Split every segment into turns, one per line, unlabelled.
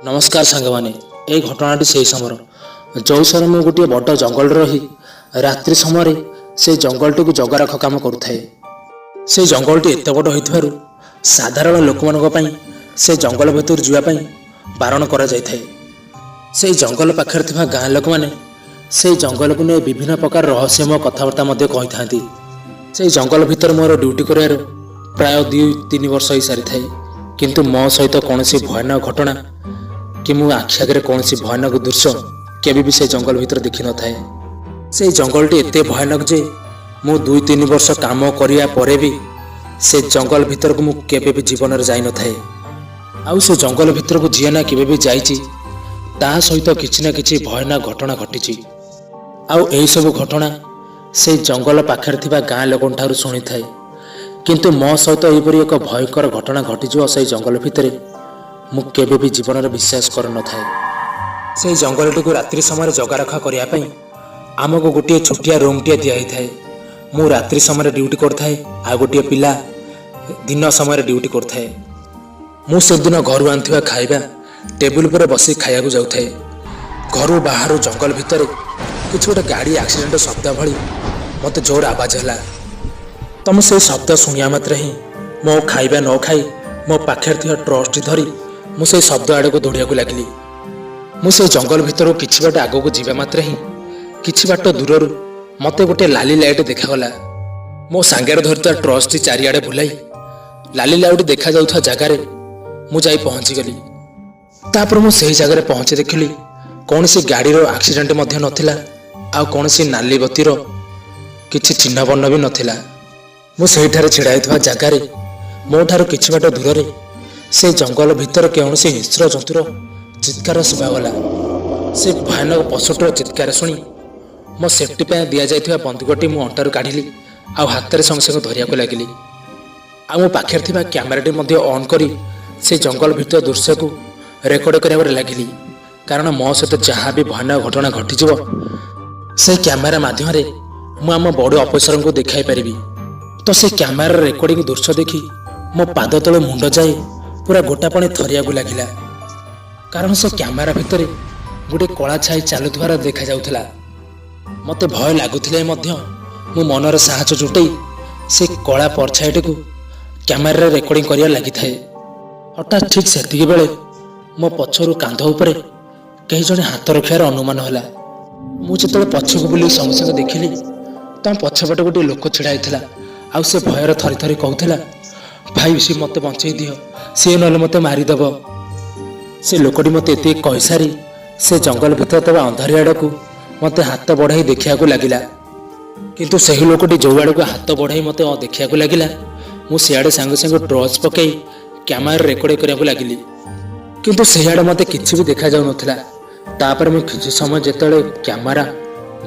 ନମସ୍କାର ସାଙ୍ଗମାନେ, ଏହି ଘଟଣାଟି ସେହି ସମୟର, ଯେଉଁ ସମୟରେ ମୁଁ ଗୋଟିଏ ବଡ଼ ଜଙ୍ଗଲରେ ରହି ରାତ୍ରି ସମୟରେ ସେ ଜଙ୍ଗଲଟିକୁ ଜଗାରଖ କାମ କରୁଥାଏ। ସେ ଜଙ୍ଗଲଟି ଏତେ ବଡ଼ ହୋଇଥିବାରୁ ସାଧାରଣ ଲୋକମାନଙ୍କ ପାଇଁ ସେ ଜଙ୍ଗଲ ଭିତରୁ ଯିବା ପାଇଁ ବାରଣ କରାଯାଇଥାଏ। ସେଇ ଜଙ୍ଗଲ ପାଖରେ ଥିବା ଗାଁ ଲୋକମାନେ ସେଇ ଜଙ୍ଗଲକୁ ନେଇ ବିଭିନ୍ନ ପ୍ରକାର ରହସ୍ୟମୟ କଥାବାର୍ତ୍ତା ମଧ୍ୟ କହିଥାନ୍ତି। ସେଇ ଜଙ୍ଗଲ ଭିତରେ ମୋର ଡ୍ୟୁଟି କରିବାର ପ୍ରାୟ 2-3 ବର୍ଷ ହୋଇସାରିଥାଏ, କିନ୍ତୁ ମୋ ସହିତ କୌଣସି ଭୟାନକ ଘଟଣା କି ମୁଁ ଆଖି ଆଗରେ କୌଣସି ଭୟାନକ ଦୃଶ୍ୟ କେବେ ବି ସେ ଜଙ୍ଗଲ ଭିତରେ ଦେଖିନଥାଏ। ସେଇ ଜଙ୍ଗଲଟି ଏତେ ଭୟାନକ ଯେ ମୁଁ 2-3 ବର୍ଷ କାମ କରିବା ପରେ ବି ସେ ଜଙ୍ଗଲ ଭିତରକୁ ମୁଁ କେବେ ବି ଜୀବନରେ ଯାଇନଥାଏ। ଆଉ ସେ ଜଙ୍ଗଲ ଭିତରକୁ ଯିଏ ନା କେବେ ବି ଯାଇଛି, ତା ସହିତ କିଛି ନା କିଛି ଭୟାନକ ଘଟଣା ଘଟିଛି। ଆଉ ଏହିସବୁ ଘଟଣା ସେ ଜଙ୍ଗଲ ପାଖରେ ଥିବା ଗାଁ ଲୋକଙ୍କ ଠାରୁ ଶୁଣିଥାଏ। କିନ୍ତୁ ମୋ ସହିତ ଏହିପରି ଏକ ଭୟଙ୍କର ଘଟଣା ଘଟିଯିବ ସେଇ ଜଙ୍ଗଲ ଭିତରେ, ମୁଁ କେବେ ବି ଜୀବନରେ ବିଶ୍ୱାସ କରିନଥାଏ। ସେଇ ଜଙ୍ଗଲଟିକୁ ରାତ୍ରି ସମୟରେ ଜଗାରଖା କରିବା ପାଇଁ ଆମକୁ ଗୋଟିଏ ଛୋଟିଆ ରୁମ୍ଟିଏ ଦିଆହେଇଥାଏ। ମୁଁ ରାତ୍ରି ସମୟରେ ଡ୍ୟୁଟି କରୁଥାଏ, ଆଉ ଗୋଟିଏ ପିଲା ଦିନ ସମୟରେ ଡ୍ୟୁଟି କରୁଥାଏ। ମୁଁ ସେଦିନ ଘରୁ ଆଣିଥିବା ଖାଇବା ଟେବୁଲ ଉପରେ ବସି ଖାଇବାକୁ ଯାଉଥାଏ। ଘରୁ ବାହାରୁ ଜଙ୍ଗଲ ଭିତରେ କିଛି ଗୋଟେ ଗାଡ଼ି ଆକ୍ସିଡେଣ୍ଟ ଶବ୍ଦ ଭଳି ମୋତେ ଜୋର ଆବାଜ ହେଲା। ତ ମୁଁ ସେଇ ଶବ୍ଦ ଶୁଣିବା ମାତ୍ରେ ହିଁ ମୋ ଖାଇବା ନ ଖାଇ ମୋ ପାଖରେ ଥିବା ଟର୍ଚ୍ଚଟି ଧରି ମୁଁ ସେଇ ଶବ୍ଦ ଆଡ଼କୁ ଦୌଡ଼ିବାକୁ ଲାଗିଲି। ମୁଁ ସେଇ ଜଙ୍ଗଲ ଭିତରୁ କିଛି ବାଟ ଆଗକୁ ଯିବା ମାତ୍ରେ ହିଁ କିଛି ବାଟ ଦୂରରୁ ମୋତେ ଗୋଟେ ଲାଲି ଲାଇଟ୍ ଦେଖାଗଲା। ମୋ ସାଙ୍ଗରେ ଧରିଥିବା ଟର୍ଚ୍ଚଟି ଚାରିଆଡ଼େ ବୁଲାଇ ଲାଲି ଲାଇଟ୍ ଦେଖାଯାଉଥିବା ଜାଗାରେ ମୁଁ ଯାଇ ପହଞ୍ଚିଗଲି। ତାପରେ ମୁଁ ସେହି ଜାଗାରେ ପହଞ୍ଚି ଦେଖିଲି, କୌଣସି ଗାଡ଼ିର ଆକ୍ସିଡେଣ୍ଟ ମଧ୍ୟ ନଥିଲା ଆଉ କୌଣସି ନାଲି ବତିର କିଛି ଚିହ୍ନବର୍ଣ୍ଣ ବି ନଥିଲା। ମୁଁ ସେଇଠାରେ ଛିଡ଼ା ହେଇଥିବା ଜାଗାରେ ମୋ ଠାରୁ କିଛି ବାଟ ଦୂରରେ ସେ ଜଙ୍ଗଲ ଭିତରେ କୌଣସି ହିଂସ୍ର ଜନ୍ତୁର ଚିତ୍କାର ଶୁଭାଗଲା। ସେ ଭୟାନକ ପଶୁଟିର ଚିତ୍କାର ଶୁଣି ମୋ ସେଫ୍ଟି ପାଇଁ ଦିଆଯାଇଥିବା ବନ୍ଧୁକଟି ମୁଁ ଅଣ୍ଟାରୁ କାଢ଼ିଲି ଆଉ ହାତରେ ସଙ୍ଗେ ସଙ୍ଗେ ଧରିବାକୁ ଲାଗିଲି। ଆଉ ମୋ ପାଖରେ ଥିବା କ୍ୟାମେରାଟି ମଧ୍ୟ ଅନ୍ କରି ସେ ଜଙ୍ଗଲ ଭିତର ଦୃଶ୍ୟକୁ ରେକର୍ଡ଼ କରିବାରେ ଲାଗିଲି, କାରଣ ମୋ ସହିତ ଯାହା ବି ଭୟାନକ ଘଟଣା ଘଟିଯିବ, ସେ କ୍ୟାମେରା ମାଧ୍ୟମରେ ମୁଁ ଆମ ବଡ଼ ଅଫିସରଙ୍କୁ ଦେଖାଇ ପାରିବି। ତ ସେ କ୍ୟାମେରାର ରେକର୍ଡ଼ିଂ ଦୃଶ୍ୟ ଦେଖି ମୋ ପାଦ ତଳେ ମୁଣ୍ଡ ଯାଇ ପୁରା ଗୋଟା ପାଣି ଥରିବାକୁ ଲାଗିଲା, କାରଣ ସେ କ୍ୟାମେରା ଭିତରେ ଗୋଟେ କଳା ଛାଇ ଚାଲୁଥିବାର ଦେଖାଯାଉଥିଲା। ମୋତେ ଭୟ ଲାଗୁଥିଲେ ମଧ୍ୟ ମୁଁ ମନରେ ସାହସ ଜୁଟେଇ ସେ କଳା ପରଛାଇଟିକୁ କ୍ୟାମେରାରେ ରେକର୍ଡ଼ିଂ କରିବା ଲାଗିଥାଏ। ହଠାତ୍ ଠିକ୍ ସେତିକି ବେଳେ ମୋ ପଛରୁ କାନ୍ଧ ଉପରେ କେହି ଜଣେ ହାତ ରଖିବାର ଅନୁମାନ ହେଲା। ମୁଁ ଯେତେବେଳେ ପଛକୁ ବୁଲି ସଙ୍ଗେ ସଙ୍ଗେ ଦେଖିଲି, ତ ପଛପଟେ ଗୋଟିଏ ଲୋକ ଛିଡ଼ା ହେଇଥିଲା ଆଉ ସେ ଭୟରେ ଥରି ଥରି କହୁଥିଲା, "ଭାଇ, ସିଏ ମୋତେ ବଞ୍ଚେଇ ଦିଅ, ସିଏ ନହେଲେ ମୋତେ ମାରିଦେବ।" ସେ ଲୋକଟି ମୋତେ ଏତିକି କହିସାରି ସେ ଜଙ୍ଗଲ ଭିତରେ ଥିବା ଅନ୍ଧାରି ଆଡ଼କୁ ମୋତେ ହାତ ବଢ଼ାଇ ଦେଖିବାକୁ ଲାଗିଲା। କିନ୍ତୁ ସେହି ଲୋକଟି ଯେଉଁ ଆଡ଼କୁ ହାତ ବଢ଼ାଇ ମୋତେ ଦେଖିବାକୁ ଲାଗିଲା, ମୁଁ ସିଆଡ଼େ ସାଙ୍ଗେ ସାଙ୍ଗେ ଟର୍ଚ୍ଚ ପକାଇ କ୍ୟାମେରା ରେକର୍ଡ଼ କରିବାକୁ ଲାଗିଲି। କିନ୍ତୁ ସେହିଆଡ଼େ ମୋତେ କିଛି ବି ଦେଖାଯାଉନଥିଲା। ତାପରେ ମୁଁ କିଛି ସମୟ ଯେତେବେଳେ କ୍ୟାମେରା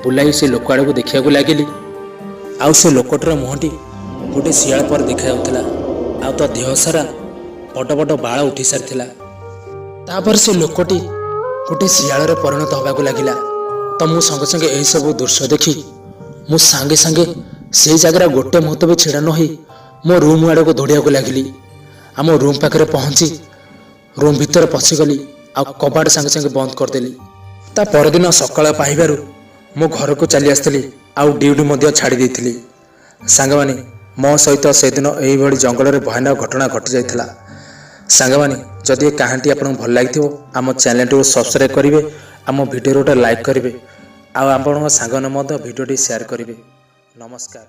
ବୁଲାଇ ସେ ଲୋକ ଆଡ଼କୁ ଦେଖିବାକୁ ଲାଗିଲି, ଆଉ ସେ ଲୋକଟିର ମୁହଁଟି ଗୋଟେ ଶିଆଳ ପରି ଦେଖାଯାଉଥିଲା ଆଉ ତା ଦେହ ସାରା ବଡ଼ ବଡ଼ ବାଳ ଉଠି ସାରିଥିଲା। ତାପରେ ସେ ଲୋକଟି ଗୋଟେ ଶିଆଳରେ ପରିଣତ ହେବାକୁ ଲାଗିଲା। ତ ମୁଁ ସଙ୍ଗେ ସଙ୍ଗେ ଏହିସବୁ ଦୃଶ୍ୟ ଦେଖି ମୁଁ ସାଙ୍ଗେ ସାଙ୍ଗେ ସେଇ ଜାଗାରେ ଗୋଟେ ମୁହୂର୍ତ୍ତ ବି ଛିଡ଼ା ନ ହୋଇ ମୋ ରୁମ୍ ଆଡ଼କୁ ଦୌଡ଼ିବାକୁ ଲାଗିଲି। ଆମ ରୁମ୍ ପାଖରେ ପହଞ୍ଚି ରୁମ୍ ଭିତରେ ପଶିଗଲି ଆଉ କବାଟ ସାଙ୍ଗେ ସାଙ୍ଗେ ବନ୍ଦ କରିଦେଲି। ତା ପରଦିନ ସକାଳ ପାହିବାରୁ ମୁଁ ଘରକୁ ଚାଲି ଆସିଥିଲି ଆଉ ଡ୍ୟୁଟି ମଧ୍ୟ ଛାଡ଼ି ଦେଇଥିଲି। ସାଙ୍ଗମାନେ, ମୋ ସହିତ ସେଦିନ ଏଇଭଳି ଜଙ୍ଗଲରେ ଭୟାନକ ଘଟଣା ଘଟିଯାଇଥିଲା। ସାଙ୍ଗମାନେ, ଯଦି ଏ କାହାଣୀଟି ଆପଣଙ୍କୁ ଭଲ ଲାଗିଥିବ, ଆମ ଚ୍ୟାନେଲଟିକୁ ସବସ୍କ୍ରାଇବ୍ କରିବେ, ଆମ ଭିଡ଼ିଓରେ ଗୋଟେ ଲାଇକ୍ କରିବେ ଆଉ ଆପଣଙ୍କ ସାଙ୍ଗମାନେ ମଧ୍ୟ ଭିଡ଼ିଓଟି ସେୟାର କରିବେ। ନମସ୍କାର।